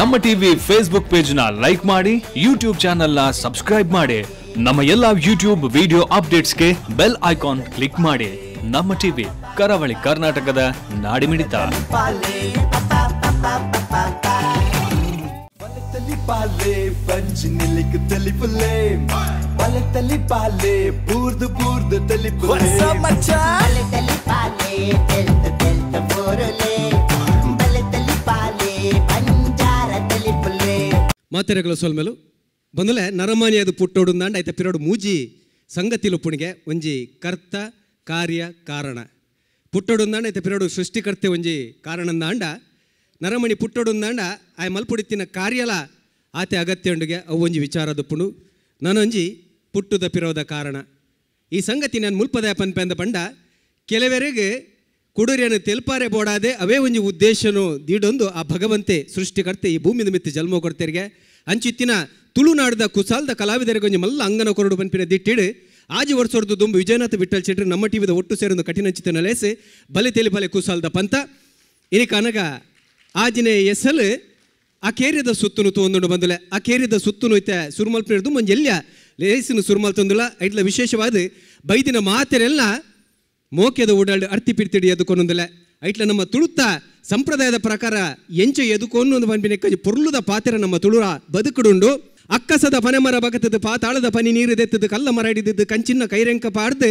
ನಮ್ಮ TV Facebook page ನ like ಮಾಡಿ, ಯೂಟ್ಯೂಬ್ ಚಾನೆಲ್ ನ ಸಬ್ಸ್ಕ್ರೈಬ್ ಮಾಡಿ, ನಮ್ಮ ಎಲ್ಲಾ ಯೂಟ್ಯೂಬ್ ವಿಡಿಯೋ ಅಪ್ಡೇಟ್ಸ್ಗೆ ಬೆಲ್ ಐಕಾನ್ ಕ್ಲಿಕ್ ಮಾಡಿ. ನಮ್ಮ ಟಿವಿ ಕರಾವಳಿ ಕರ್ನಾಟಕದ ನಾಡಿಮಿಡಿತ. ಮಾತೆರೆಗಳ ಸೊಲ್ಮೆಲು ಬಂದಲೆ ನರಮಾನಿಯದು ಪುಟ್ಟೋಡುಂದಾಂಡ ಐತ ಪಿರೋಡು ಮೂಜಿ ಸಂಗತಿಲು ಪುಣಿಗೆ ಒಂಜಿ ಕರ್ತ ಕಾರ್ಯ ಕಾರಣ. ಪುಟ್ಟೋಡುಂದಾಂಡ ಐತ ಪಿರೋಡು ಸೃಷ್ಟಿಕರ್ತೆ ಒಂಜಿ ಕಾರಣಂದಾಂಡ ನರಮಣಿ ಪುಟ್ಟೋಡುಂದಾಂಡ ಆಯ್ ಮಲ್ಪುಡಿತ್ತಿನ ಕಾರ್ಯಲ ಆತೆ ಅಗತ್ಯ ಉಂಡುಗೆ ಅವು ಒಂಜಿ ವಿಚಾರದ ಪುಣು ನಾನೊಂಜಿ ಪುಟ್ಟುದ ಪಿರೋದ ಕಾರಣ. ಈ ಸಂಗತಿ ನಾನು ಮುಲ್ಪದ ಪನ್ಪೆಂದ ಪಂಡ ಕೆಲವರೆಗೆ ಕುಡುರಿಯನ್ನು ತೆಲ್ಪಾರೆ ಬೋಡಾದೆ ಅವೇ ಒಂಜಿ ಉದ್ದೇಶನು ದೀಡೊಂದು ಆ ಭಗವಂತೆ ಸೃಷ್ಟಿಕರ್ತೆ ಈ ಭೂಮಿ ನಿಮಿತ್ತ ಜನ್ಮ ಕೊಡ್ತೇರಿಗೆ ಅಂಚಿತ್ತಿನ ತುಳುನಾಡದ ಕುಸಾಲ್ದ ಕಲಾವಿದರಿಗೆ ಒಂಜಿ ಮಲ್ಲ ಅಂಗನ ಕೊರಡು ಪನ್ಪಿನ ದಿಟ್ಟಿಡು ಆಜಿ ವರ್ಷದ ದುಂಬು ವಿಜಯನಾಥ ವಿಠಲ್ ಶೆಟ್ರು ನಮ್ಮ ಟಿವಿದ ಒಟ್ಟು ಸೇರೊಂದು ಕಠಿಣ ಚಿತ್ತನ ಲೇಸು ಬಲೆ ತೆಲಿ ಬಲೆ ಕುಸಾಲ್ದ ಪಂತ ಇನಿ ಕನಗ ಆಜಿನೇ ಎಸಲು ಆ ಕೇರಿದ ಸುತ್ತುನು ತೋಂದುಂಡು ಬಂದುಲೆ ಆ ಕೇರಿದ ಸುತ್ತುನು ಇತ್ತೆ ಸುರುಮಲ್ಪಿನ ದುಂಬು ಎಲ್ಯ ಲೇಸಿನ ಸುರುಮಲ್ ತಂದುಲ ಐಟ್ಲ ವಿಶೇಷವಾದ ಬೈದಿನ ಮಾತೆರೆಲ್ಲ ಮೋಕೆದ ಉಡಾಳು ಅರ್ತಿ ಪಿರ್ತಿಡಿ ಎದುಕೊಂದೊಂದುಲೆ ಐಟ್ಲ ನಮ್ಮ ತುಳುತ್ತ ಸಂಪ್ರದಾಯದ ಪ್ರಕಾರ ಎಂಚೆ ಎದುಕೊನ್ನೊಂದು ಪನ್ಪಿನ ಪೊರ್ಲುದ ಪಾತ್ರ ನಮ್ಮ ತುಳುರ ಬದುಕುಡುಂಡು. ಅಕ್ಕಸದ ಪನೆಮರ ಬಗತದ ಪಾತಾಳದ ಪನಿ ನೀರು ದೆತ್ತದು ಕಲ್ಲ ಮರ ಹಿಡಿದಿದ್ದು ಕಂಚಿನ ಕೈರೆಂಕ ಪಾಡ್ದು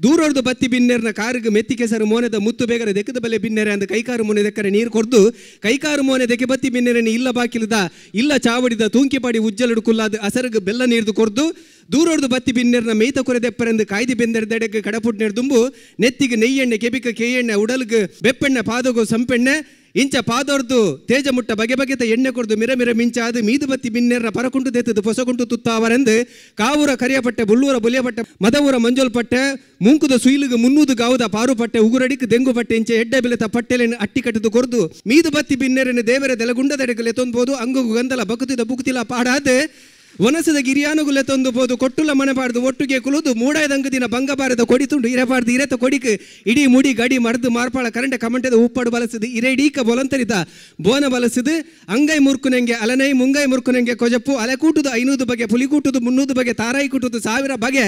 ದೂರೊಡ್ದು ಬತ್ತಿ ಬಿನ್ನೆರ್ನ ಕಾರಿಗೆ ಮೆತ್ತಿ ಕೆಸರು ಮೋನೆದ ಮುತ್ತು ಬೇಗರೆ ದೆಕ್ಕದ ಬಲೆ ಬಿನ್ನೆರೆ ಅಂದ ಕೈಕಾರು ಮೋನೆ ದೆಕ್ಕರೆ ನೀರು ಕೊರ್ದು ಕೈಕಾರು ಮೋನೆ ದೆಕ್ಕೆ ಬತ್ತಿ ಬಿನ್ನೆರನೆ ಇಲ್ಲ ಬಾಕಿಲದ ಇಲ್ಲ ಚಾವಡಿದ ತೂಂಕಿಪಾಡಿ ಉಜ್ಜಲಡು ಕುಲ್ಲಾದ ಅಸರಗು ಬೆಲ್ಲ ನೀರ್ದು ಕೊರ್ದು ದೂರೊಡ್ದು ಬತ್ತಿ ಬಿನ್ನೆರ್ನ ಮೇಯ್ತ ಕೊರೆ ದೆಪ್ಪರೆಂದು ಕಾಯ್ದಿ ಬೆಂದೆರ್ದೆಡೆಗೆ ಕಡಪುಟ್ನೇರ್ ದುಂಬು ನೆತ್ತಿಗೆ ನೆಯ್ಯೆಣ್ಣೆ ಕೆಬಿಕ ಕೇಯೆಣ್ಣೆ ಉಡಲ್ಗೆ ಬೆಪ್ಪೆಣ್ಣೆ ಪಾದಗು ಸಂಪೆಣ್ಣೆ ಇಂಚ ಪಾದೊರ್ದು ತೇಜ ಮುಟ್ಟ ಬಗೆ ಬಗೆತ ಎಣ್ಣೆ ಕೊರ್ದು ಮಿರ ಮಿರ ಮಿಂಚಾದು ಮೀದು ಬತ್ತಿ ಬಿನ್ನೆರ್ನ ಪರಕುಂಟು ದೇತದು ಪೊಸಕುಂಟು ತುತ್ತಾವರೆಂದು ಕಾವೂರ ಕರಿಯಪಟ್ಟೆ ಬುಳ್ಳೂರ ಬುಲಿಯಪಟ್ಟೆ ಮದವೂರ ಮಂಜೋಲ್ಪಟ್ಟೆ ಮೂಂಕುದ ಸುಯಿಲುಗು ಮುನ್ನೂದು ಗಾವುದ ಪಾರುಪಟ್ಟೆ ಉಗುರಡಿಕ್ ದೆಂಗುಪಟ್ಟೆ ಇಂಚೆ ಎಡ್ಡೆ ಬೆಲೆತ ಪಟ್ಟೆಲೆಯನ್ನು ಅಟ್ಟಿ ಕಟ್ಟಿದು ಕೊರ್ದು ಮೀದು ಬತ್ತಿ ಬಿನ್ನೆರನ್ನು ದೇವರ ದೆಲಗುಂಡದೆಡೆಗಲೆ ತೊಂಬೋದು ಅಂಗುಗು ಗಂಧಲ ಬಕುತಿದ ಬುಕುತಿಲ ಪಾಡಾದೆ ವನಸದ ಗಿರಿಯಾನುಗುಲೆ ತಂದು ಬೋದು ಕೊಟ್ಟುಲ ಮನೆ ಪಾಡ್ದು ಒಟ್ಟುಗೆ ಕುಲುದು ಮೂಡಾಯದಂಗದಿನ ಬಂಗಬಾರದ ಕೊಡಿ ತುಂಡು ಇರಬಾರ್ದು ಇರೆತ ಕೊಡಿಕ್ ಇಡೀ ಮುಡಿ ಗಡಿ ಮರ್ದು ಮಾರ್ಪಾಳ ಕರಂಡೆ ಕಮಂಟದ ಉಪ್ಪಾಡು ಬಲಸಿದು ಇರೆಡೀಕ ಬೊಲಂತರಿದ ಬೋನ ಬಲಸಿದು ಅಂಗೈ ಮುರ್ಕುನೆಂಗೆ ಅಲನೈ ಮುಂಗೈ ಮುರ್ಕುನೆಂಗೆ ಕೊಜಪ್ಪು ಅಲೆ ಕೂಟುದು 500 ಬಗೆ ಪುಲಿ ಕೂಟುದು 300 ಬಗೆ ತಾರಾಯಿ ಕೂಟುದು 1000 ಬಗೆ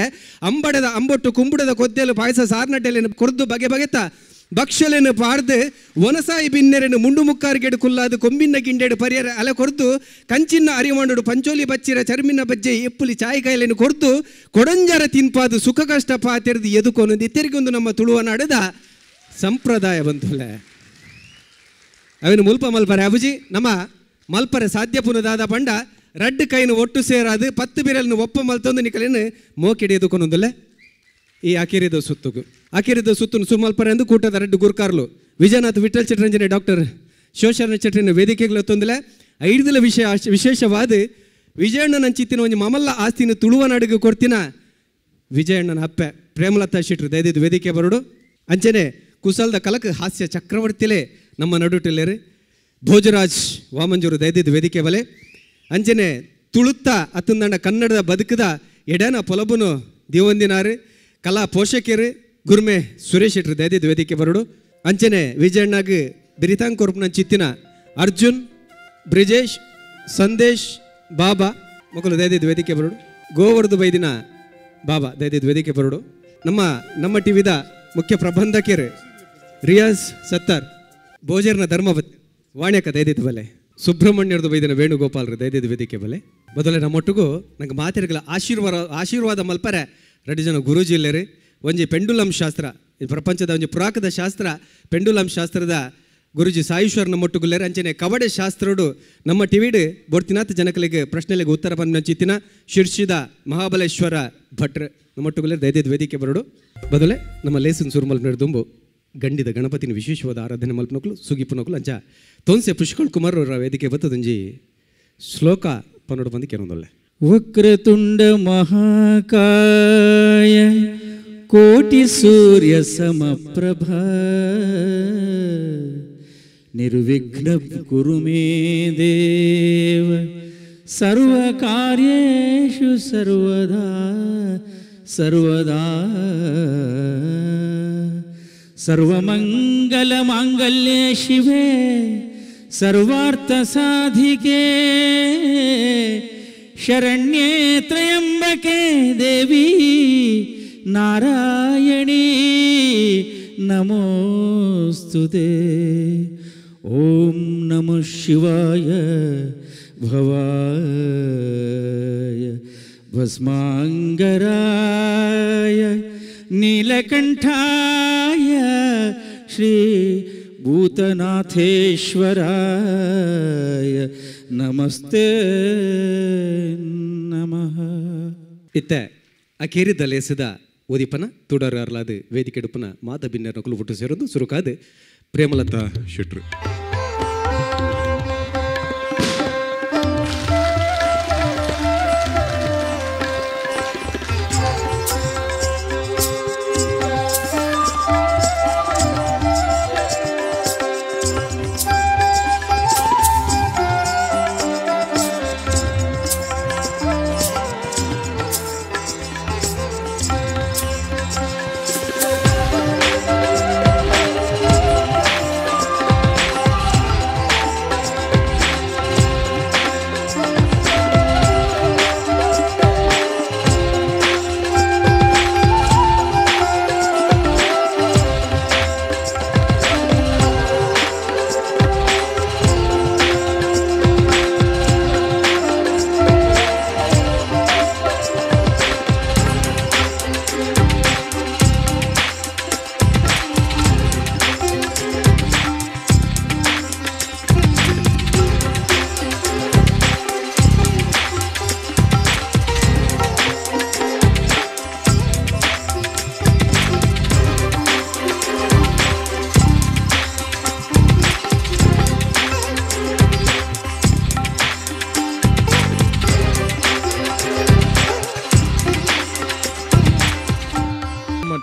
ಅಂಬಡದ ಅಂಬೊಟ್ಟು ಕುಂಬುಡದ ಕೊದ್ದೆಲು ಪಾಯಸ ಸಾರ್ನಡ್ಡೆಲೆಯನ್ನು ಕೊರ್ದು ಬಗೆ ಬಗೆತ ಭಕ್ಷಲೆನು ಪಾಡ್ದು ವನಸಾಯಿ ಬಿನ್ನೆರೆನು ಮುಂಡು ಮುಕ್ಕಾರ್ಗೆಡು ಕುಲ್ಲಾದು ಕೊಂಬಿನ ಗಿಂಡೆಡು ಪರಿಯರ ಅಲೆ ಕೊರ್ದು ಕಂಚಿನ ಅರಿವಾಂಡು ಪಂಚೋಲಿ ಬಚ್ಚಿರ ಚರ್ಮಿನ ಬಜ್ಜೆ ಎಪ್ಪುಲಿ ಚಾಯಿ ಕಾಯಿಲೆನು ಕೊರ್ದು ಕೊಡಂಜರ ತಿನ್ಪಾದು ಸುಖ ಕಷ್ಟ ಪಾತೆರೆದು ಎದುಕೊನೊಂದು ಇತ್ತೆರಿಗೊಂದು ನಮ್ಮ ತುಳುವ ನಾಡದ ಸಂಪ್ರದಾಯ ಬಂತುಲೆ. ಅವೇನು ಮುಲ್ಪ ಮಲ್ಪರೆ ಅಬುಜಿ ನಮ್ಮ ಮಲ್ಪರೆ ಸಾಧ್ಯ ಪುನದಾದ ಪಂಡ ರಡ್ಡು ಕೈನು ಒಟ್ಟು ಸೇರಾದು 10 ಬಿರಲ್ನು ಒಪ್ಪ ಮಲ್ತೊಂದು ನಿಕಲೇನು ಮೋಕೆಡಿ ಎದುಕೊನೊಂದುಲೆ ಈ ಅಕೇರಿದ ಸುತ್ತುಗು ಅಕೇರಿದ ಸುತ್ತು ಸುಮಲ್ಪರೆ ಎಂದು ಕೂಟದ ರೆಡ್ಡು ಗುರ್ಕಾರ್ಲು ವಿಜಯನಾಥ್ ವಿಠಲ್ ಚಟ್ರಂಜನೆ ಡಾಕ್ಟರ್ ಶಿವಶರಣ ಚಟ್ರಿನ ವೇದಿಕೆಗಳು ತೊಂದಲೆ ಐದುಲ ವಿಷಯ ವಿಶೇಷವಾದ ವಿಜಯಣ್ಣನ ಚಿತ್ತಿನ ಒಂದು ಮಮಲ್ಲ ಆಸ್ತಿನ ತುಳುವ ನಾಡಿಗೆ ಕೊಡ್ತಿನ ವಿಜಯಣ್ಣನ ಅಪ್ಪೆ ಪ್ರೇಮಲತಾ ಶೆಟ್ರು ದಯದಿದ್ದು ವೇದಿಕೆ ಬರೋಡು. ಅಂಚನೆ ಕುಸಲ್ದ ಕಲಕ ಹಾಸ್ಯ ಚಕ್ರವರ್ತಿಲೇ ನಮ್ಮ ನಡುಟಿಲ್ಲೇರು ಭೋಜರಾಜ್ ವಾಮಂಜೂರು ದಯದಿದ್ದು ವೇದಿಕೆ ಬಲೆ. ಅಂಚನೆ ತುಳುತ್ತ ಅತ್ತಂದಂಡ ಕನ್ನಡದ ಬದುಕದ ಎಡನ ಪೊಲಬುನು ದೇವಂದಿನಾರು ಕಲಾ ಪೋಷಕರು ಗುರ್ಮೆ ಸುರೇಶ್ ಶೆಟ್ರು ದಯದಿದ್ದು ವೇದಿಕೆ ಬರೋಡು. ಅಂಚನೆ ವಿಜಯಣ್ಣಗ್ ಬಿರಿತಾಂಗ್ ಕೊರ್ಪುನ ಚಿತ್ತಿನ ಅರ್ಜುನ್ ಬ್ರಿಜೇಶ್ ಸಂದೇಶ್ ಬಾಬಾ ಮಕ್ಕಳು ದಯದಿದ್ದು ವೇದಿಕೆ ಬರೋಡು. ಗೋವರ್ದು ಬೈದಿನ ಬಾಬಾ ದಯದಿದ್ದು ವೇದಿಕೆ ಬರೋಡು. ನಮ್ಮ ನಮ್ಮ ಟಿವಿದ ಮುಖ್ಯ ಪ್ರಬಂಧಕರು ರಿಯಾಜ್ ಸತ್ತಾರ್ ಭೋಜರ್ನ ಧರ್ಮಪತಿ ವಾಣ್ಯಕ ದಯದಿದ್ದು ಬಲೆ. ಸುಬ್ರಹ್ಮಣ್ಯರದು ಬೈದಿನ ವೇಣುಗೋಪಾಲರು ದಯದಿದ್ದು ವೇದಿಕೆ ಬಲೆ. ಮೊದಲೇ ನಮ್ಮೊಟ್ಟಿಗೂ ನಂಗೆ ಮಾತೆರೆಗಳ ಆಶೀರ್ವಾದ ಮಲ್ಪರೆ ರೆಡ್ಡಿ ಜನ ಗುರೂಜಿ ಇಲ್ಲೇರಿ. ಒಂಜಿ ಪೆಂಡುಲಂ ಶಾಸ್ತ್ರ ಈ ಪ್ರಪಂಚದ ಒಂಜಿ ಪುರಾಕದ ಶಾಸ್ತ್ರ ಪೆಂಡುಲಂ ಶಾಸ್ತ್ರದ ಗುರುಜಿ ಸಾಯಿಶ್ವರ್ ನಮ್ಮೊಟ್ಟುಗುಲ್ಲೇರು. ಅಂಚನೆ ಕವಡೆ ಶಾಸ್ತ್ರೋಡು ನಮ್ಮ ಟಿವಿಡು ಬೋಡ್ತಿನಾಥ ಜನಕಲಿಗೆ ಪ್ರಶ್ನೆಗಳಿಗೆ ಉತ್ತರ ಬಂದ ಚಿತ್ತಿನ ಶಿರ್ಷಿದ ಮಹಾಬಲೇಶ್ವರ ಭಟ್ರು ನಮ್ಮೊಟ್ಟುಗುಲ್ಲೇರು ದಯದಿದ್ದು ವೇದಿಕೆ ಬರೋಡು. ಬದಲೇ ನಮ್ಮ ಲೇಸನ್ ಸುರುಮಲ್ ದುಂಬು ಗಂಡಿದ ಗಣಪತಿನ ವಿಶೇಷವಾದ ಆರಾಧನೆ ಮಲ್ಪನಕ್ಲು ಸುಗಿಪುನಕ್ಲು ಅಂಚ ತೋನ್ಸೆ ಪುಷ್ಕಳ್ ಕುಮಾರ್ ಅವರ ವೇದಿಕೆ ಬತ್ತದೊಂಜಿ ಶ್ಲೋಕ ಪನ್ನೋಡು ಬಂದು ಕೇಳೊಂದೊಳ್ಳೆ. ವಕ್ರತುಂಡ ಮಹಾಕಾಯ ಕೋಟಿ ಸೂರ್ಯ ಸಮಪ್ರಭಾ ನಿರ್ವಿಘ್ನ ಕುರು ಮೇ ದೇವ ಸರ್ವಕಾರ್ಯೇಷು ಸರ್ವದಾ ಸರ್ವದಾ. ಸರ್ವಮಂಗಲ ಮಾಂಗಲ್ಯೆ ಶಿವೆ ಸರ್ವಾರ್ಥ ಸಾಧಿಕೆ ಶರಣ್ಯೇ ತ್ರಯಂಬಕೆ ದೇವಿ ನಾರಾಯಣೀ ನಮೋಸ್ತುತೆ. ಓಂ ನಮಃ ಶಿವಾಯ ಭವಾಯ ಭಸ್ಮಾಂಗರಾಯ ನೀಲಕಂಠಾಯ ಶ್ರೀ ಭೂತನಾಥೇಶ್ವರಾಯ ನಮಸ್ತೆ ನಮಃ. ಇತ್ತ ಅಕೇರಿದ ಲೇಸದ ಓದಿಪನ ತುಡರಾರ್ಲಾದ ವೇದಿಕೆ ಡುಪ್ಪನ ಮಾತ ಬಿನ್ನರ ಕುಲು ಒಟ್ಟು ಸೇರೊಂದು ಸುರುಕಾದ ಪ್ರೇಮಲತಾ ಶೆಟ್ರು.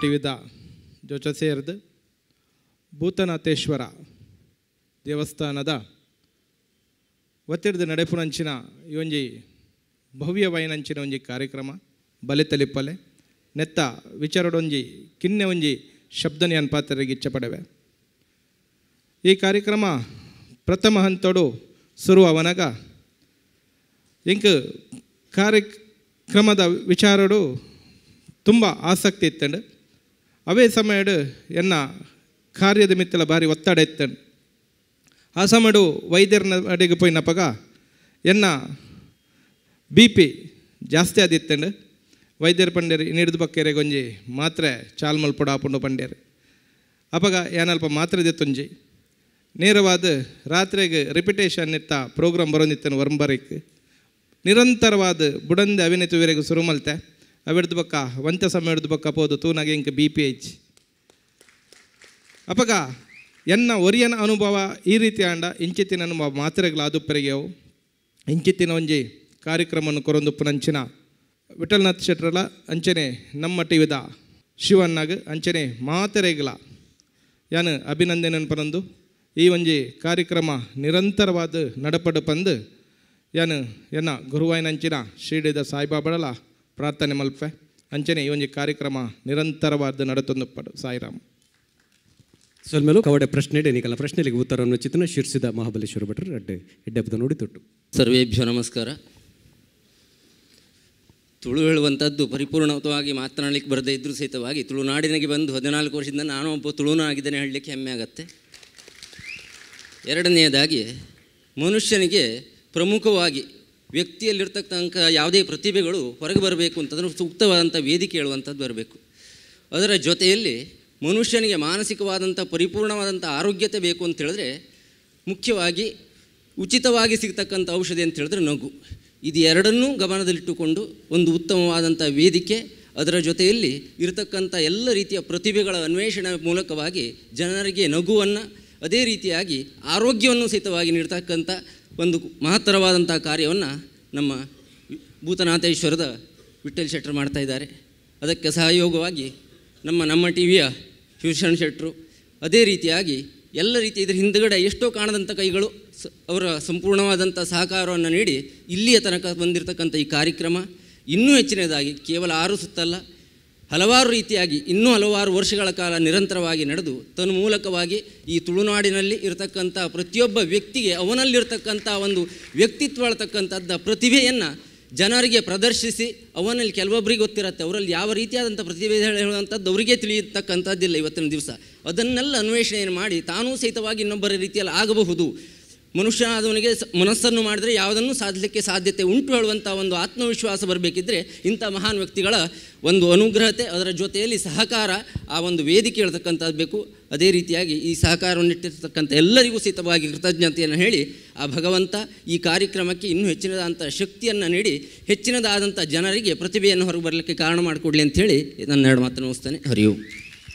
ಟಿವಿದ ಜೊತೆ ಸೇರಿದು ಭೂತನಾಥೇಶ್ವರ ದೇವಸ್ಥಾನದ ಒತ್ತಿಡ್ದು ನಡೆಪುನಂಚಿನ ಈ ಒಂಜಿ ಭವ್ಯವೈನಂಚಿನ ಒಂಜಿ ಕಾರ್ಯಕ್ರಮ ಬಲೆ ತಲಿಪ್ಪಲೆ ನೆತ್ತ ವಿಚಾರಡೊಂಜಿ ಕಿನ್ನೆ ಒಂಜಿ ಶಬ್ದನಿ ಅನ್ಪಾತರಿಗೆ ಇಚ್ಛೆ ಪಡೆವೆ. ಈ ಕಾರ್ಯಕ್ರಮ ಪ್ರಥಮ ಹಂತಡು ಶುರು ಅವನಾಗ ಇಂಕ್ ಕಾರ್ಯಕ್ರಮದ ವಿಚಾರಡು ತುಂಬ ಆಸಕ್ತಿ ಇತ್ತಂಡು. ಅವೇ ಸಮಯಡು ಎನ್ನ ಕಾರ್ಯದ ಮಿತ್ತಲ ಭಾರಿ ಒತ್ತಡ ಇತ್ತಂಡು. ಆ ಸಮಯಡು ವೈದ್ಯರನ್ನ ಅಡಿಗೆ ಪೋಯಿನಪಗ ಎನ್ನ ಬಿ ಪಿ ಜಾಸ್ತಿ ಆದಿತ್ತಂಡು. ವೈದ್ಯರು ಪಂಡೇರು ಇನ್ನಿಡ್ದು ಬಕ್ಕೇರೆ ಗೊಂಜಿ ಮಾತ್ರೆ ಚಾಲ್ ಮಲ್ಪೊಡು ಆಪುಂಡು ಪಂಡೇರು. ಅಪಗ ಏನಲ್ಪ ಮಾತ್ರೆ ದೆತ್ತೊಂಜಿ ನೇರವಾದ ರಾತ್ರಿಗೆ ರಿಪಿಟೇಷನ್ ಇತ್ತ ಪ್ರೋಗ್ರಾಮ್ ಬರೋಂದಿತ್ತನು ವರ್ಂಬರಿಕ್ ನಿರಂತರವಾದ ಬುಡಂದೆ ಅವಿನೆತುವಿರೆಗೆ ಶುರು ಮಲ್ತೆ. ಅವಿಡ್ದು ಬಕ್ಕ ವಂತ ಸಮಯ ಹಿಡ್ದು ಬಕ್ಕ ಪೋದು ತೂನಾಗ ಇಂಕ ಬಿ ಪಿ ಎಚ್. ಅಪಗ ಎನ್ನ ಒರಿಯನ ಅನುಭವ ಈ ರೀತಿ ಆಂಡ ಇಂಚಿತ್ತಿನ ಅನುಭವ ಮಾತ್ರೆಗಳ ಆದುಪ್ಪರಿಗೆವು ಇಂಚಿತ್ತಿನ ಒಂಜಿ ಕಾರ್ಯಕ್ರಮವನ್ನು ಕೊರೊಂದುಪ್ಪುನಂಚಿನ ವಿಠಲ್ನಾಥ್ ಶೆಟ್ರಲ ಅಂಚನೆ ನಮ್ಮ ಟಿವಿದ ಶಿವನ್ನಾಗ ಅಂಚನೆ ಮಾತೆರೆಗಳ ಯಾನು ಅಭಿನಂದನೆ ಪರಂದು ಈ ಒಂಜಿ ಕಾರ್ಯಕ್ರಮ ನಿರಂತರವಾದ ನಡಪಡು ಪಂದು ಯಾನು ಎನ್ನ ಗುರುವಾಯಿನಂಚಿನ ಶಿರ್ಡಿದ ಸಾಯಿಬಾಬಾಳ ಪ್ರಾರ್ಥನೆ ಮಲ್ಪೆ ಅಂಚನೆ ಈ ಒಂಜಿ ಕಾರ್ಯಕ್ರಮ ನಿರಂತರವಾದ ನಡತೊಂದುಪ್ಪಡು. ಸಾಯಿರಾಮ್. ಸೊಲ್ಮೇಲೂ ಕವಡೆ ಪ್ರಶ್ನೆ ನಿಕಲ ಪ್ರಶ್ನೆಗೆ ಉತ್ತರವನ್ನು ಚಿತ್ರನ ಶಿರ್ಸಿದ ಮಹಾಬಲೇಶ್ವರ ಭಟ್ರು ಅಡ್ಡೆ ಹೆಡ್ಡಬ್ಬದ ನೋಡಿ ತೊಟ್ಟು. ಸರ್ವೇಭ್ಯೋ ನಮಸ್ಕಾರ. ತುಳು ಹೇಳುವಂಥದ್ದು ಪರಿಪೂರ್ಣವಾಗಿ ಮಾತನಾಡಲಿಕ್ಕೆ ಬರದೇ ಇದ್ದರೂ ಸಹಿತವಾಗಿ ತುಳುನಾಡಿನಿಗೆ ಬಂದು 14 ವರ್ಷದಿಂದ ನಾನು ಒಬ್ಬ ತುಳುನಾಗಿದ್ದೇನೆ ಹೇಳಲಿಕ್ಕೆ ಹೆಮ್ಮೆ ಆಗತ್ತೆ. ಎರಡನೆಯದಾಗಿ, ಮನುಷ್ಯನಿಗೆ ಪ್ರಮುಖವಾಗಿ ವ್ಯಕ್ತಿಯಲ್ಲಿರ್ತಕ್ಕಂಥ ಯಾವುದೇ ಪ್ರತಿಭೆಗಳು ಹೊರಗೆ ಬರಬೇಕು ಅಂತಂದರೆ ಸೂಕ್ತವಾದಂಥ ವೇದಿಕೆ ಹೇಳುವಂಥದ್ದು ಬರಬೇಕು. ಅದರ ಜೊತೆಯಲ್ಲಿ ಮನುಷ್ಯನಿಗೆ ಮಾನಸಿಕವಾದಂಥ ಪರಿಪೂರ್ಣವಾದಂಥ ಆರೋಗ್ಯತೆ ಬೇಕು ಅಂತೇಳಿದ್ರೆ ಮುಖ್ಯವಾಗಿ ಉಚಿತವಾಗಿ ಸಿಗ್ತಕ್ಕಂಥ ಔಷಧಿ ಅಂತ ಹೇಳಿದ್ರೆ ನಗು. ಇದು ಎರಡನ್ನೂ ಗಮನದಲ್ಲಿಟ್ಟುಕೊಂಡು ಒಂದು ಉತ್ತಮವಾದಂಥ ವೇದಿಕೆ, ಅದರ ಜೊತೆಯಲ್ಲಿ ಇರತಕ್ಕಂಥ ಎಲ್ಲ ರೀತಿಯ ಪ್ರತಿಭೆಗಳ ಅನ್ವೇಷಣೆ ಮೂಲಕವಾಗಿ ಜನರಿಗೆ ನಗುವನ್ನು, ಅದೇ ರೀತಿಯಾಗಿ ಆರೋಗ್ಯವನ್ನು ಸಹಿತವಾಗಿ ನೀಡ್ತಕ್ಕಂಥ ಒಂದು ಮಹತ್ತರವಾದಂಥ ಕಾರ್ಯವನ್ನು ನಮ್ಮ ಭೂತನಾಥೇಶ್ವರದ ವಿಠಲ್ ಶೆಟ್ಟರು ಮಾಡ್ತಾಯಿದ್ದಾರೆ. ಅದಕ್ಕೆ ಸಹಯೋಗವಾಗಿ ನಮ್ಮ ಟಿ ವಿಯ ಶಿವಶರಣ ಶೆಟ್ಟರು, ಅದೇ ರೀತಿಯಾಗಿ ಎಲ್ಲ ರೀತಿ ಇದರ ಹಿಂದುಗಡೆ ಎಷ್ಟೋ ಕಾಣದಂಥ ಕೈಗಳು ಅವರ ಸಂಪೂರ್ಣವಾದಂಥ ಸಹಕಾರವನ್ನು ನೀಡಿ ಇಲ್ಲಿಯ ತನಕ ಬಂದಿರತಕ್ಕಂಥ ಈ ಕಾರ್ಯಕ್ರಮ ಇನ್ನೂ ಹೆಚ್ಚಿನದಾಗಿ ಕೇವಲ 6 ಸುತ್ತಲ್ಲ, ಹಲವಾರು ರೀತಿಯಾಗಿ ಇನ್ನೂ ಹಲವಾರು ವರ್ಷಗಳ ಕಾಲ ನಿರಂತರವಾಗಿ ನಡೆದು ತನ್ಮೂಲಕವಾಗಿ ಈ ತುಳುನಾಡಿನಲ್ಲಿ ಇರತಕ್ಕಂಥ ಪ್ರತಿಯೊಬ್ಬ ವ್ಯಕ್ತಿಗೆ ಅವನಲ್ಲಿರ್ತಕ್ಕಂಥ ಒಂದು ವ್ಯಕ್ತಿತ್ವ ಹೇಳ್ತಕ್ಕಂಥದ್ದು ಪ್ರತಿಭೆಯನ್ನು ಜನರಿಗೆ ಪ್ರದರ್ಶಿಸಿ ಅವನಲ್ಲಿ ಕೆಲವೊಬ್ಬರಿಗೆ ಗೊತ್ತಿರುತ್ತೆ ಅವರಲ್ಲಿ ಯಾವ ರೀತಿಯಾದಂಥ ಪ್ರತಿಭೆ ಹೇಳುವಂಥದ್ದು ಅವರಿಗೆ ತಿಳಿಯತಕ್ಕಂಥದ್ದಿಲ್ಲ ಇವತ್ತಿನ ದಿವಸ. ಅದನ್ನೆಲ್ಲ ಅನ್ವೇಷಣೆಯನ್ನು ಮಾಡಿ ತಾನೂ ಸಹಿತವಾಗಿ ಇನ್ನೊಬ್ಬರ ರೀತಿಯಲ್ಲಿ ಆಗಬಹುದು, ಮನುಷ್ಯನಾದವನಿಗೆ ಮನಸ್ಸನ್ನು ಮಾಡಿದರೆ ಯಾವುದನ್ನು ಸಾಧಿಸಲಿಕ್ಕೆ ಸಾಧ್ಯತೆ ಉಂಟು ಹೇಳುವಂಥ ಒಂದು ಆತ್ಮವಿಶ್ವಾಸ ಬರಬೇಕಿದ್ದರೆ ಇಂಥ ಮಹಾನ್ ವ್ಯಕ್ತಿಗಳ ಒಂದು ಅನುಗ್ರಹತೆ, ಅದರ ಜೊತೆಯಲ್ಲಿ ಸಹಕಾರ, ಆ ಒಂದು ವೇದಿಕೆ ಹೇಳ್ತಕ್ಕಂಥದ್ದು ಬೇಕು. ಅದೇ ರೀತಿಯಾಗಿ ಈ ಸಹಕಾರವನ್ನು ಇಟ್ಟಿರ್ತಕ್ಕಂಥ ಎಲ್ಲರಿಗೂ ಸಹಿತವಾಗಿ ಕೃತಜ್ಞತೆಯನ್ನು ಹೇಳಿ ಆ ಭಗವಂತ ಈ ಕಾರ್ಯಕ್ರಮಕ್ಕೆ ಇನ್ನೂ ಹೆಚ್ಚಿನದಾದಂಥ ಶಕ್ತಿಯನ್ನು ನೀಡಿ ಹೆಚ್ಚಿನದಾದಂಥ ಜನರಿಗೆ ಪ್ರತಿಭೆಯನ್ನು ಹೊರಗೆ ಬರಲಿಕ್ಕೆ ಕಾರಣ ಮಾಡಿಕೊಡಲಿ ಅಂಥೇಳಿ ನನ್ನ ಎರಡು ಮಾತನ್ನು ಮುಗಿಸ್ತೇನೆ. ಹರಿಯು.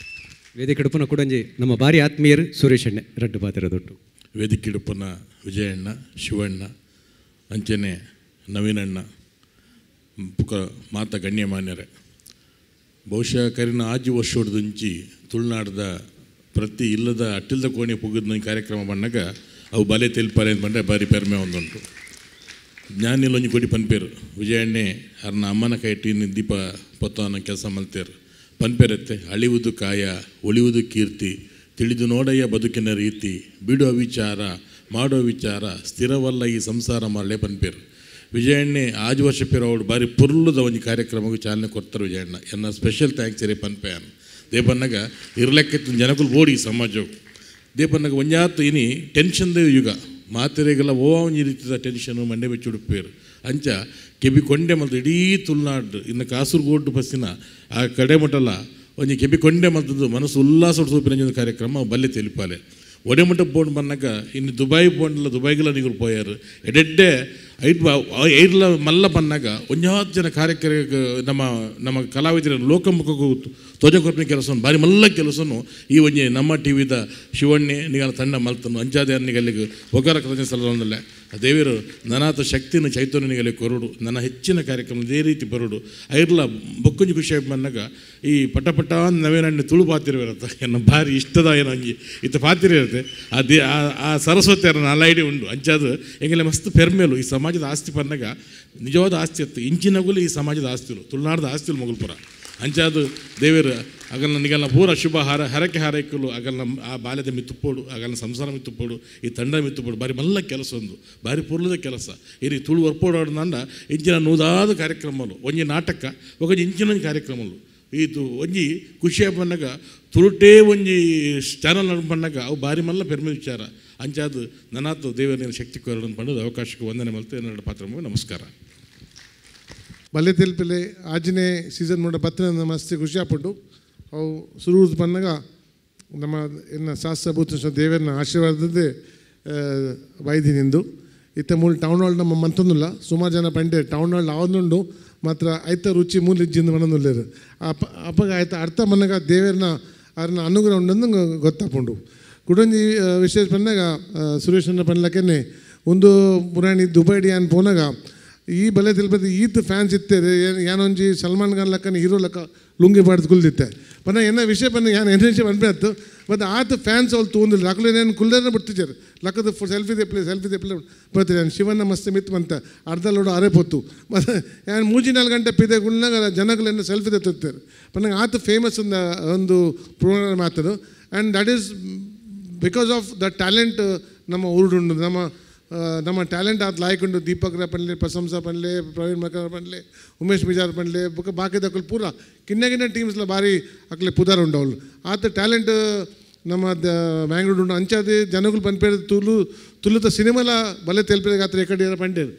ವೇದಿಕೆ ಉಡುಪನ ಕೊಡಂಜಿ ನಮ್ಮ ಭಾರಿ ಆತ್ಮೀಯರು ಸುರೇಶ್ ಅಣ್ಣೆ ರಡ್ಡು ಪಾತಿರದೊಟ್ಟು. ವೇದಿಕೆ ಉಡುಪನ ವಿಜಯಣ್ಣ, ಶಿವಣ್ಣ, ಅಂಚನೆ ನವೀನಣ್ಣ, ಪುಕ ಮಾತ ಗಣ್ಯಮಾನ್ಯರೇ, ಬಹುಶಃ ಕರಿನ ಆಜಿ ವರ್ಷದಂಚಿ ತುಳುನಾಡದ ಪ್ರತಿ ಇಲ್ಲದ ಅಟ್ಟಿಲ್ದ ಕೋಣೆ ಪುಗಿದ ಕಾರ್ಯಕ್ರಮ ಬಂದಾಗ ಅವು ಬಲೆ ತೆಲ್ಪಾರೆ ಅಂತ ಬಂದರೆ ಭಾರಿ ಪೆರ್ಮೆ ಒಂದುಂಟು. ಜ್ಞಾನಿಲೊಂಜಿ ಕೊಡಿ ಪನ್ಪೇರು ವಿಜಯಣ್ಣೆ ಅರ್ನ ಅಮ್ಮನ ಕೈಟಿನ ದೀಪ ಪೊತ್ತಾನ ಕೆಲಸ ಮಲ್ತೇರು ಪನ್ಪೇರತ್ತೆ. ಅಳಿವುದು ಕಾಯ ಒಳಿಯುವುದು ಕೀರ್ತಿ, ತಿಳಿದು ನೋಡಯ್ಯ ಬದುಕಿನ ರೀತಿ, ಬಿಡುವ ವಿಚಾರ ಮಾಡೋ ವಿಚಾರ ಸ್ಥಿರವಲ್ಲ ಈ ಸಂಸಾರ ಮರಳೆ ಪನ್ಪೇರು. ವಿಜಯಣ್ಣೆ ಆಜು ವರ್ಷ ಪೇರು ಅವಳು ಭಾರಿ ಪುರ್ಲುದ ಒಂದು ಕಾರ್ಯಕ್ರಮಕ್ಕೆ ಚಾಲನೆ ಕೊಡ್ತಾರೆ ವಿಜಯಣ್ಣ. ಎನ್ನ ಸ್ಪೆಷಲ್ thanks ಇರೇ ಪನ್ಪೆ ಅನ್ ದೇಪನ್ನಾಗ ಇರ್ಲೆಕ್ಕಿತ್ತು ಜನಕುಲು ಬೋಡಿ ಸಮಾಜವು ದೇಪನ್ನಾಗ ಒಂಜಾತು ಇನಿ ಟೆನ್ಷನ್ದೇ ಯುಗ ಮಾತೆರೆಗೆಲ್ಲ ಓ ರೀತಿಯ ಟೆನ್ಷನು ಮಂಡೆ ಬೆಚ್ಚುಡುಪೇರು ಅಂಚ ಕೆಬಿ ಕೊಂಡೆ ಮಲ್ತು ಇಡೀ ತುಳುನಾಡು ಇನ್ನು ಕಾಸರಗೋಡು ಬಸ್ಸಿನ ಆ ಕಡೆ ಮಟ್ಟಲ್ಲ ಒಂಜಿ ಕೆಬಿ ಕೊಂಡೆ ಮಲ್ತದ್ದು ಮನಸ್ಸು ಉಲ್ಲಾಸ ಸೂಪಿನ ಕಾರ್ಯಕ್ರಮ ಬಲ್ಲೆ ತಿಳಿಪಾಲೆ. ಒಡೆಮಟ್ಟ ಬೋಂಡ್ ಬಂದಾಗ ಇನ್ನು ದುಬೈ ಬೋಂಡ್ಲ ದುಬೈಗೆಲ್ಲ ನೀವು ಪೋಯಾರು ಎಡೆಡ್ಡೆ ಐದು ಐರ್ಲ ಮಲ್ಲ ಬಂದಾಗ ಒಂಜಾತ್ ಜನ ಕಾರ್ಯಕ್ರಮ ನಮ್ಮ ನಮ್ಮ ಕಲಾವಿದರ ಲೋಕಮುಖಕ್ಕೂ ತೋಜ ಕೊರ್ಪಿನ ಕೆಲಸವನ್ನು ಭಾರಿ ಮಲ್ಲ ಕೆಲಸನು ಈ ಒಂಜಿ ನಮ್ಮ ಟಿ ವಿದ ಶಿವಣ್ಣೆ ನಿಗಲ ತಂಡ ಮಲ್ತನು ಅಂಚಾದೆ ನಿಗಲ್ಲಿಗೆ ಒಗ್ಗರ ಕೃತಜ್ಞ ಸಲ್ಲದೊಂದಲ್ಲ ದೇವರು ನನಾತ ಶಕ್ತಿನ ಚೈತನ್ಯ ನಿಗಲಿ ಕೊರಡು ನನ್ನ ಹೆಚ್ಚಿನ ಕಾರ್ಯಕ್ರಮ ಇದೇ ರೀತಿ ಬರುಡು ಐರ್ಲ ಬೊಕ್ಕುಂಜಿ ಖುಷಿ ಬಂದಾಗ ಈ ಪಟ ಪಟ ನವೇನಣ್ಣೆ ತುಳು ಪಾತಿರವಿರತ್ತೆ ಎನ್ನ ಭಾರಿ ಇಷ್ಟದ ಏನೋ ಅಂಜಿ ಇತ್ತ ಪಾತಿರ ಇರುತ್ತೆ ಅದೇ ಆ ಸರಸ್ವತಿಯರ ನಾಲೈಡಿ ಉಂಡು ಅಂಚಾದು ಎಂಗೆಲ್ಲ ಮಸ್ತ್ ಪೆರ್ಮೇಲು ಈ ಸಮಾಜದ ಆಸ್ತಿ ಬಂದಾಗ ನಿಜವಾದ ಆಸ್ತಿ ಇತ್ತು ಇಂಚಿನಗುಲು ಈ ಸಮಾಜದ ಆಸ್ತಿಲು ತುಳುನಾಡದ ಆಸ್ತಿಲು ಮೊಗಲ್ಪುರ ಅಂಚಾದು ದೇವರು ಅಗಲ್ನ ನಿಗಲ್ನ ಪೂರ ಶುಭ ಹಾರ ಹರಕೆ ಹಾರೈಕಲು ಅಗಲ್ನ ಆ ಬಾಲ್ಯದ ಮಿತ್ತುಪೋಡು ಅಗಲ್ನ ಸಂಸಾರ ಮಿತ್ತುಪೋಡು ಈ ತಂಡ ಮಿತ್ತುಪೋಡು ಭಾರಿ ಮಲ್ಲ ಕೆಲಸ ಒಂದು ಭಾರಿ ಪುರ್ಲದ ಕೆಲಸ ಈ ತುಳು ಒರ್ಪೋಡಾಡ್ದಂಡ ಇಂಚಿನ ನೂದಾದ ಕಾರ್ಯಕ್ರಮಲು ಒಂಜಿ ನಾಟಕ ಒಂಜಿ ಇಂಚಿನ ಕಾರ್ಯಕ್ರಮಲು ಇದು ಒಂಜಿ ಖುಷಿಯ ಬಂದಾಗ ತುಳುಟೇ ಒಂಜಿ ಚಾನಲ್ ಬಂದಾಗ ಅವು ಭಾರಿ ಮಲ್ಲ ಪೆರ್ಮೆ ವಿಚಾರ ಅಂಚಾದು ನನಾತು ದೇವರ ಶಕ್ತಿ ಕೋರಡನ್ನು ಪಡೆದು ಅವಕಾಶಕ್ಕೆ ವಂದನೆ ಮಲ್ತು ಎನ್ನಡ ಪಾತ್ರ. ನಮಸ್ಕಾರ. ಬಲ್ಲೆ ತೆಲ್ಪಲೆ ಆಜನೇ ಸೀಸನ್ ನೋಡ ಬತ್ತಿನ ಮಸ್ತ್ ಖುಷಿ ಆಪುಂಡು. ಅವು ಸುರೂರು ಬಂದಾಗ ನಮ್ಮ ಎನ್ನ ಶಾಸ್ತ್ರ ಭೂತ ದೇವರನ್ನ ಆಶೀರ್ವಾದದೇ ಬೈದಿನಿಂದು ಇತ್ತ ಮೂಲ ಟೌನ್ ಹಾಲ್ ನಮ್ಮ ಮಂತೊಂದುಲ್ಲ ಸುಮಾರು ಜನ ಪಂಡೆ ಟೌನ್ ಹಾಲ್ ಆವೊಂದುಂಡು ಮಾತ್ರ ಐತ ರುಚಿ ಮೂಲ ಇಜ್ಜಿಂದ ಮನೊಂದುಲ್ಲೇರು ಅಪ್ಪಗ ಆಯ್ತ ಅರ್ಥ ಮನಗ ದೇವರನ್ನ ಅವ್ರನ್ನ ಅನುಗ್ರಹ ಉಂಡಂದು ಗೊತ್ತಾಪುಂಡು. ಕುಡೊಂಜಿ ವಿಶೇಷ ಬಂದಾಗ ಸುರೇಶನ ಪನ್ಲಕ್ಕೇನೆ ಒಂದು ಪುರಾಣಿ ದುಬೈ ಡಿಯಾನ್ ಪೋನಾಗ ಈ ಬಲೆ ತಿಲ್ಪತಿ ಈತ್ ಫ್ಯಾನ್ಸ್ ಇತ್ತೇರು ಏನೊಂಜಿ ಸಲ್ಮಾನ್ ಖಾನ್ ಲಕ್ಕನ ಹೀರೋ ಲಕ್ಕ ಲುಂಗಿ ಪಾಡ್ದು ಕುಲ್ದಿತ್ತೆ ಪನ್ನ ಏನ ವಿಷಯ ಪನ್ನ ಯಾನ್ ಎನ್ನ ವಿಷಯ ಪನ್ಪೆ ಮತ್ತು ಆತ ಫ್ಯಾನ್ಸ್ ಅವ್ರು ತೂಂದಿಲ್ಲ ಲಕ್ಕಲೇನು ಕುಲ್ದೇನ ಬಿಡ್ತಿದ್ದಾರೆ ಲಕ್ಕದ ಸೆಲ್ಫಿ ತೆಪ್ಲೆ ಸೆಲ್ಫಿ ತೆಪ್ಲೆ ಬರ್ತೀರಿ ನಾನು ಶಿವನ ಮಸ್ತ್ ಮಿತ್ ಬಂತ ಅರ್ಧ ಲೋಡು ಅರೆ ಪೊತ್ತು ಮತ್ತು ಯಾನ್ ಮೂಜಿ ನಾಲ್ಕು ಗಂಟೆ ಪಿದೆ ಕುಲ್ನಾಗ ಜನಗಳನ್ನ ಸೆಲ್ಫಿ ತೆತ್ತಿರ್ತಾರೆ ಪನ್ನಂಗೆ ಆತ ಫೇಮಸ್ ಒಂದು programme ಆತದು. And that is because of the talent ನಮ್ಮ ಊರುಂಡು ನಮ್ಮ ನಮ್ಮ ಟ್ಯಾಲೆಂಟ್ ಆತ ಲಾಯಕ್ ಉಂಡು. ದೀಪಕ್ ಪನ್ಲೆ ಪ್ರಶಂಸಾ ಪನ್ಲೆ ಪ್ರವೀಣ್ ಮಕರ್ ಪನ್ಲೆ ಉಮೇಶ್ ಮಿಜಾರ್ ಪನ್ಲೆ ಬೊಕ್ಕ ಬಾಕಿದಕ್ಕಲು ಪೂರ ಕಿನ್ನ ಕಿನ್ನ ಟೀಮ್ಸ್ಲ ಭಾರಿ ಅಕ್ಲೆ ಪುದಾರ್ ಉಂಡು ಅವಳು ಆತ ಟ್ಯಾಲೆಂಟ್ ನಮ್ಮ ಬ್ಯಾಂಗ್ಳೂರು ಉಂಡು. ಅಂಚಾದೆ ಜನಗಳು ಪನ್ಪೇರು ತುಳು ತುಳುತ ಸಿನಿಮಾಲ ಬಲೆ ತೆಲ್ಪಲೆ ಗಾತ್ರ ಎಕಡೆ ಪಂಡೇರು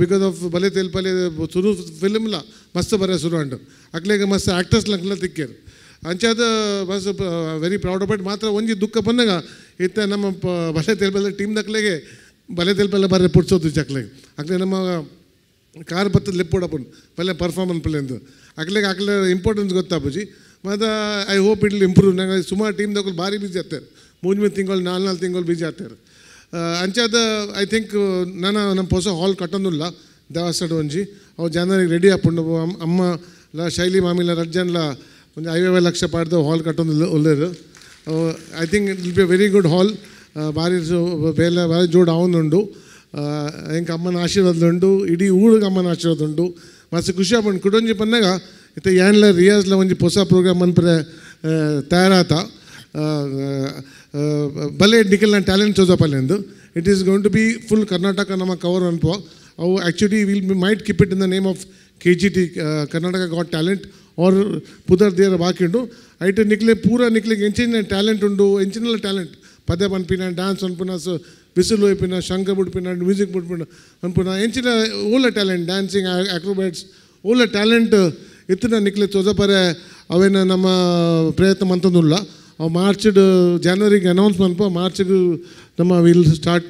because of ಬಲೆ ತೆಲ್ಪಲೆ ಸುರು ಫಿಲ್ಮ್ಲ ಮಸ್ತ್ ಬರ ಸುರು ಅಂಡು ಅಕ್ಲೆಗೆ ಮಸ್ತ್ actors ಲಂಕ್ಲ ತಿಕ್ಕೇರು ಅಂಚಾದ bus very proud of it. ಮಾತ್ರ ಒಂಜಿ ದುಃಖ ಬಂದಾಗ ಇತ್ತ ನಮ್ಮ ಬಲೆ ತೆಲ್ಪಲೆ ಟೀಮ್ ದಕ್ಲೆಗೆ ಬಲೆ ತೆಲ್ಪಲ್ಲ ಬರ್ರೆ ಪುಡ್ಸೋದು ಚಕ್ಲೆಗೆ ಅಕ್ಲೆ ನಮ್ಮ ಕಾರ್ ಬತ್ತದ ಲೆಪ್ಪೋಡಪ್ಪನ್ ಬಲ್ಲೆ ಪರ್ಫಾರ್ಮೆನ್ಸ್ ಪಲ್ಲೆ ಅಕ್ಲೆಗೆ ಅಕ್ಲೆ ಇಂಪಾರ್ಟೆನ್ಸ್ ಗೊತ್ತಾಪುಜಿ. ಮತ್ತು I hope it improve. ನಂಗೆ ಸುಮಾರು ಟೀಮ್ ದಕ್ಕಲು ಭಾರಿ ಬಿಸಿ ಆಗ್ತಾರೆ ಮೂರು ಮೂರು ತಿಂಗಳು ನಾಲ್ಕು ನಾಲ್ಕು ತಿಂಗಳು ಬಿಸಿ ಆಗ್ತಾರೆ. ಅಂಚಾದ I think ನಾನು ನಮ್ಮ ಹೊಸ ಹಾಲ್ ಕಟ್ಟೊಂದುಲ್ಲ ದೇವಸ್ಥಾನ ಒಂಜಿ ಅವು ಜನರಿಗೆ ರೆಡಿ ಆಪುಂಡು. ಅಮ್ಮ ಲ ಶೈಲಿ ಮಾಮಿಲ ರಜ್ಜನ್ಲ ಒಂದು 50 ಲಕ್ಷ ಪಾಡ್ದ ಹಾಲ್ ಕಟ್ಟೊಂದು ಒಳ್ಳೆಯದು. I think it will be a very good hall. ಭಾರಿ ಬೇಲೆ ಭಾರಿ ಜೋಡು ಆವೊಂದುಂಡು ಎಂಕ್ ಅಮ್ಮನ ಆಶೀರ್ವಾದ ಉಂಡು ಇಡೀ ಊರಿಗೆ ಅಮ್ಮನ ಆಶೀರ್ವಾದ ಉಂಡು ಮಸ್ತ್ ಖುಷಿ ಆಪುಂಡು. ಕುಡೊಂಜಿ ಪನ್ನಾಗ ಇತ್ತೆ ಯಾನ್ಲ ರಿಯಾಜ್ಲ ಒಂಜಿ ಹೊಸ ಪ್ರೋಗ್ರಾಮ್ ಮನ್ಪರೆ ತಯಾರಾತ ಬಲೆ ನಿಖಲ್ನ ಟ್ಯಾಲೆಂಟ್ ಚೋಜಪಲ್ಲೆಂದು. It is going to be full Karnataka ನಮ್ಮ ಕವರ್ ಅನ್ಪೋ. ಅವು actually will might keep it in the name of K G T Karnataka got talent or ಪುದರ್ ದೇರ ಬಾಕಿ ಉಂಡು. ಐಟ್ ನಿಕ್ಲೆ ಪೂರ ನಿಕ್ಲೆಗ್ ಎಂಚಿನ ಟ್ಯಾಲೆಂಟ್ ಉಂಡು, ಎಂಚಿನೆಲ್ಲ ಟ್ಯಾಲೆಂಟ್ ಪದ್ಯ ಪನ್ಪಿನ, ಡ್ಯಾನ್ಸ್ ಪನ್ಪಿನ, ಬಿಸಿಲು ಒಯ್ಪಿನ, ಶಂಖ ಬುಡ್ಪಿನ, ಮ್ಯೂಸಿಕ್ ಬುಡ್ಪಿನ ಪನ್ಪಿನ, ಎಂಚಿನ ಓಲ ಟ್ಯಾಲೆಂಟ್, ಡ್ಯಾನ್ಸಿಂಗ್, ಆಕ್ರೋಬ್ಯಾಟ್ಸ್ ಓಲ ಟ್ಯಾಲೆಂಟ್ ಇತ್ತಿನ ನಿಕ್ಲೆ ಚೊಜಪರೆ ಅವೇನ ನಮ್ಮ ಪ್ರಯತ್ನ ಮಂತೊಂದುಲ್ಲ. ಅವು ಮಾರ್ಚ್ಡ್ ಜಾನ್ವರಿಗೆ ಅನೌನ್ಸ್ ಮನ್ಪ, ಮಾರ್ಚ್ಗೆ ನಮ್ಮ will start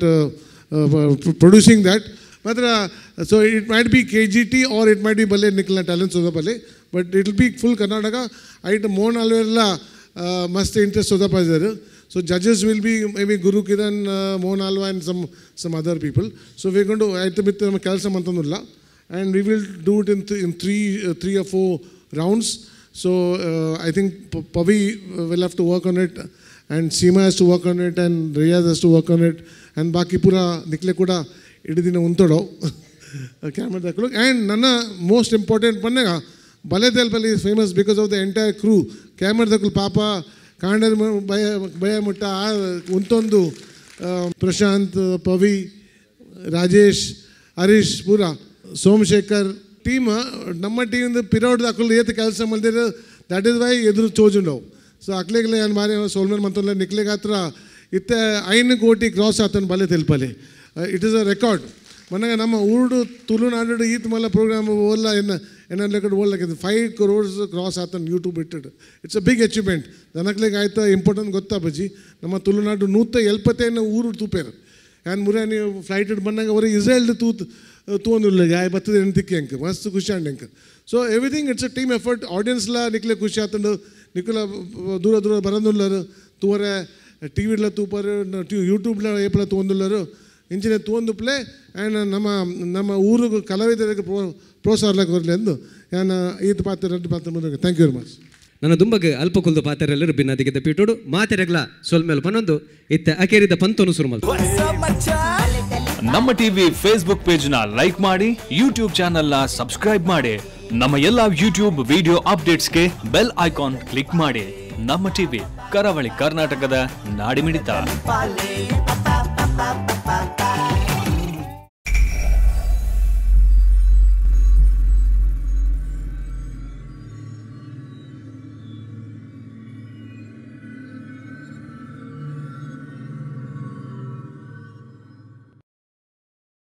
producing that ಮಾತ್ರ. So it might be K G T or it might be ಬಲ್ಲೆ ನಿಕ್ಲ talent ಸೋದಪಲ್ಲಿ, but it will be full Karnataka. ಐಟ್ ಮೋಹನ್ ಆಲ್ವೇರ್ಲ ಮಸ್ತ್ ಇಂಟ್ರೆಸ್ಟ್ ಸೋದಪ ಇದ್ದಾರೆ. So judges will be maybe Guru Kiran, Mohan Alva and some other people. So we ಗೊಂಡು ಐತ ಮಿತ್ತ ನಮ್ಮ ಕೆಲಸ ಮಂತಂದಿಲ್ಲ. And we will do it in three or four rounds. So I think Pavi will have to work on it, and Seema has to work on it, and Riyaz has to work on it, and ಬಾಕಿ ಪೂರ ನಿಕ್ಲೆ ಕೂಡ ಇಡೀ ದಿನ ಉಂತಡೋ camera ದಾಖಲು. And ನನ್ನ most important ಪನ್ನೆಗ Balethelpale is famous because of the entire crew. ಕ್ಯಾಮ್ರಾದಕ್ಕಲು ಪಾಪ ಕಾಂಡರ್ ಭಯ ಭಯ ಮುಟ್ಟ ಆ ಉಂತೊಂದು ಪ್ರಶಾಂತ್, ಪವಿ, ರಾಜೇಶ್, ಹರೀಶ್, ಪೂರ ಸೋಮಶೇಖರ್ ಟೀಮ್, ನಮ್ಮ ಟೀಮಿಂದ ಪಿರೋಡ್ ಅಕ್ಕಲು ಏತ್ ಕೆಲಸ ಮಲ್ದಿರ. That is why ಎದುರು ಚೋಜುಂಡವು. ಸೊ ಅಕ್ಲೆಗ್ಲೆ ಏನು ಮಾರಿ ಸೋಲ್ಮೇನ್ ಮಂತೊಲ್ಲ ನಿಕ್ಲೆಗ್ ಹತ್ರ ಇತ್ತೆ 5 ಕೋಟಿ ಕ್ರಾಸ್ ಆತನ ಬಲೆತೆಲ್ಪಲೆ. It is a record. ಮನಾಗ ನಮ್ಮ ಊರು ತುಳುನಾಡು ಈತ್ ಮಲ್ಲ ಪ್ರೋಗ್ರಾಮ್ ಓಲ್ಲ ಎನ್ನ ಎನ್ನ ಕಡೆ ಓಲ್ಲ 5 crores cross ಆತನ YouTube ಇಟ್ಟಿಡು. It's a big achievement. ಜನಕ್ಲೆಗ್ ಆಯ್ತಾ ಇಂಪಾರ್ಟೆಂಟ್ ಗೊತ್ತಾ ಬಜ್ಜಿ. ನಮ್ಮ ತುಳುನಾಡು 175 ಊರು ತೂಪೇರು. ಆ್ಯಂಡ್ ಮುರೆ ನೀವು ಫ್ಲೈಟ್ ಇಟ್ಟು ಬಂದಾಗ ಅವರೇ ಇಸ್ರೇಲ್ದು ತೂತ್ ತೂವೊಂದುಲ್ಲ ಯಾಯ್ ಬರ್ತದೆ ಎನ್ ತಿಕ್ಕಿ ಅಂಕ ಮಸ್ತ್ ಖುಷಿ ಅಂಡ್ ಅಂಕ. So everything it's a team effort. ಆಡಿಯನ್ಸ್ಲ ನಿಕ್ಲೆ ಖುಷಿ ಆತಂಡು, ನಿಕ್ಲ ದೂರ ದೂರ ಬರಂದುಲ್ಲರು ತೂವರೆ ಟಿ ವಿಡ್ಲ ತೂಪರು, ಯೂಟ್ಯೂಬ್ಲ ಏಪಲ ತೂವೊಂದುಲ್ಲರು ಇಂಚಿನ ತೂವೊಂದು ಪ್ಲೇ. ಆ್ಯಂಡ್ ನಮ್ಮ ನಮ್ಮ ಊರಿಗೆ ಕಲಾವಿದರಿಗೆ ಪ್ರೋತ್ಸಾಹ ಕೊರಲಿ ಎಂದು ನಾನು ಈತ ಪಾತ್ರ ರಡ್ಡು ಪಾತ್ರ ಮುಂದೆ. Thank you very much. ನನ್ನ ದುಂಬಗ್ ಅಲ್ಪ ಕುಲ್ದು ಪಾತೆರೆಲ್ಲರೂ ಬಿನ್ನದಿಗೆದ ಪೀಟೋಡು ಮಾತೆರೆಗ್ಲ ಸೊಲ್ಮೇಲ್ ಪನೊಂದು ಇತ್ತೆ ಅಕೇರಿದ ಪಂತೋನು ಸುರುಮಲ್. ನಮ್ಮ ಟಿವಿ ಫೇಸ್ಬುಕ್ ಪೇಜ್ ನ ಲೈಕ್ ಮಾಡಿ, ಯೂಟ್ಯೂಬ್ ಚಾನೆಲ್ ನ ಸಬ್ಸ್ಕ್ರೈಬ್ ಮಾಡಿ, ನಮ್ಮ ಎಲ್ಲಾ ಯೂಟ್ಯೂಬ್ ವಿಡಿಯೋ ಅಪ್ಡೇಟ್ಸ್ಗೆ ಬೆಲ್ ಐಕಾನ್ ಕ್ಲಿಕ್ ಮಾಡಿ. ನಮ್ಮ ಟಿವಿ ಕರಾವಳಿ ಕರ್ನಾಟಕದ ನಾಡಿಮಿಡಿತ.